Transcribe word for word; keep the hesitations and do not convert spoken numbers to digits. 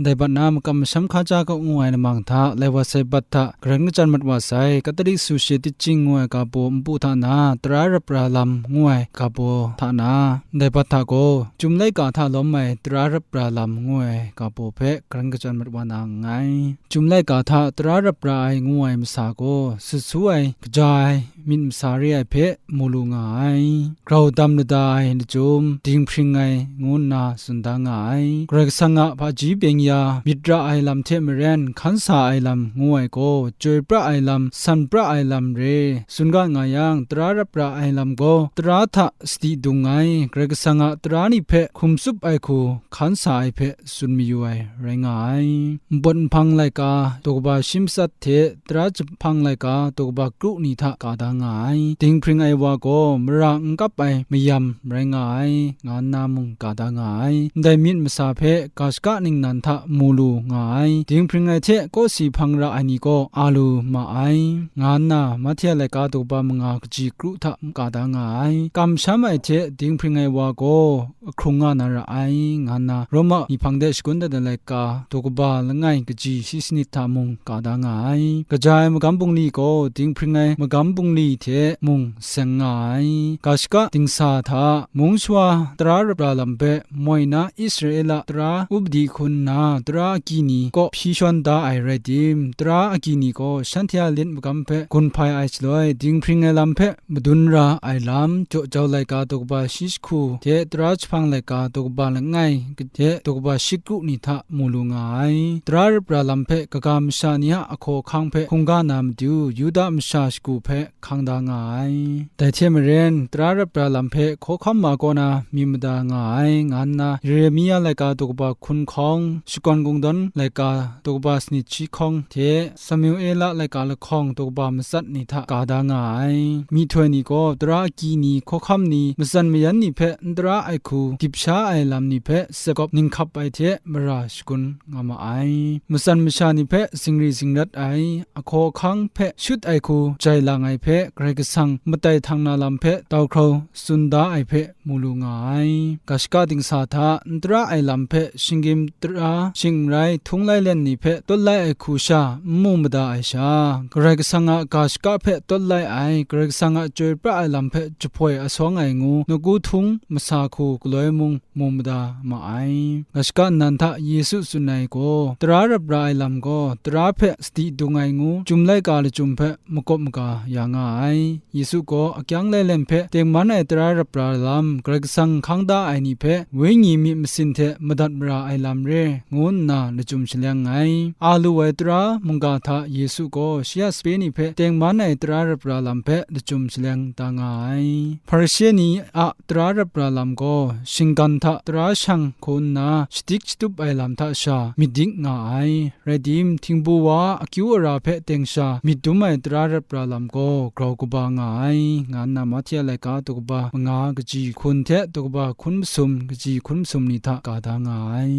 Dai bat na makam masham hkaja kaw ngu ai lamang hta, lai wa sai bat hta, garan kachyan mat wa sai, Katolik sumshe Ticing ngu ai ga baw npu hta na, tara rap ra lam ngu ai ga baw hta na, dai bat hta gaw, Chyum laika hta lawm ai tara rap ra lam ngu ai ga baw hpe garan kachyan mat wa na nngai. Chyum laika hta tara rap ra ai ngu ai masa gaw, sut su ai, kaja ai, myit masa re ai hpe mu lu nga ai. Grau dam lada ai lachyum, dinghpring ai, ngu nna tsun da nga ai. Karai Kasang a hpaji byeng ya, myit ra ai lam hte maren, hkan sa ai lam ngu ai gaw, chyoi pra ai lam, san pra ai lam re, tsun ga nga yang, tara rap ra ai lam gaw, tara hta sadi dung ai, Karai Kasang a tara ni hpe hkum tsup ai hku hkan sa ai hpe tsun mayu ai rai nga ai. Npawt nhpang laika daw kaba shi matsat hte tara jahpang laika daw kaba kru ni hta ka da nga ai. Dinghpring ai wa gaw mara n kap ai mayam rai nga ai, nga nna mung ka da nga ai. Ndai myit masa hpe ga shaka ningnan hta mu lu nga ai. Dinghpring ai hte kawsi hpang ra ai ni gaw a lu ma ai, nga nna Mahte laika daw kaba manga kaji kru hta ka da nga ai. Kamsham ai hte dinghpring ai wa gaw ahkrung nga na ra ai, nga nna Roma myi hpang de shagun dat ai laika daw kaba langai kaji shi sanit hta mung ka da nga ai. Kaja ai magam bungli gaw dinghpring ai magam bungli hte mung seng nga ai. Ga shaka dingsa hta mung shawa tara rap ra lam hpe moi na Israela tara upadi hku nna tara agyi ni kaw hpyi shawn da ai rai tim, tara agyi ni gaw shanhte a lit magam hpe gun hpai ai shaloi, dinghpring ai lam hpe madun ra ai lam, jaw jau laika daw kaba shi jahku hte tara jahpang laika daw kaba langai hte daw kaba shi kru ni hta mu lu nga ai. Tara rap ra lam hpe kaga masha ni a ahkaw ahkang hpe hkungga na matu, Yuda masha shagu hpe hkang da nga ai. Dai hte maren, tara rap ra lam hpe hkawhkam ma kaw na mi mada nga ai, nga nna Yeremia laika daw kaba hkun hkawng, shakawn kungdawn laika daw kaba sanit shi hkawng hte Samuela laika lahkawng daw kaba matsat ni hta ka da nga ai. Myihtoi ni gaw tara agyi ni, hkawhkam ni, matsan mayan ni hpe n tara ai hku dip sha ai lam ni hpe sakawp ninghkap ai hte mara shagun nga ma ai. Matsan masha ni hpe zingri zingrat ai, ahkaw ahkang hpe shut ai hku jai lang ai hpe, Karai Kasang matai htang na lam hpe tau hkrau tsun da ai hpe mu lu nga ai. Ga shaka dingsa hta n tara ai lam hpe shinggyim tara shingrai htung lailen ni hpe tawt lai ai hku sha n mu mada ai sha, Karai Kasang a ga shaka hpe tawt lai ai, Karai Kasang a chyoi pra ai lam hpe jahpoi asawng ai ngu, nagu htung masa hku galoi mung mu mada ma ai. Ga shaka nnan hta Yesu tsun ai gaw, tara rap ra ai lam gaw, tara hpe sadi dung ai ngu, Chyum laika lachyum hpe makawp maga ya nga ai. Yesu gaw akyang lailen hpe tengman ai tara rap ra lam, Karai Kasang hkang da ai ni hpe, wenyi myit masin hte madat mara ai lam re, ngu nna lachyum shaleng ai. A lu ai tara mungga hta Yesu gaw shi a sape ni hpe tengman ai tara rap ra lam hpe lachyum shaleng da nga ai. Hparishe ni a tara rap ra lam gaw, shinggan hta tara shang hku nna shadik shatup ai lam hta sha myit dik nga ai. Rai tim, htingbu wa a akyu ara hpe teng sha myit dum ai tara rap ra lam gaw grau kaba nga ai, nga nna Mahte a laika daw kaba manga kaji hkun hte daw kaba hkun masum kaji hkun masum ni hta ka da nga ai.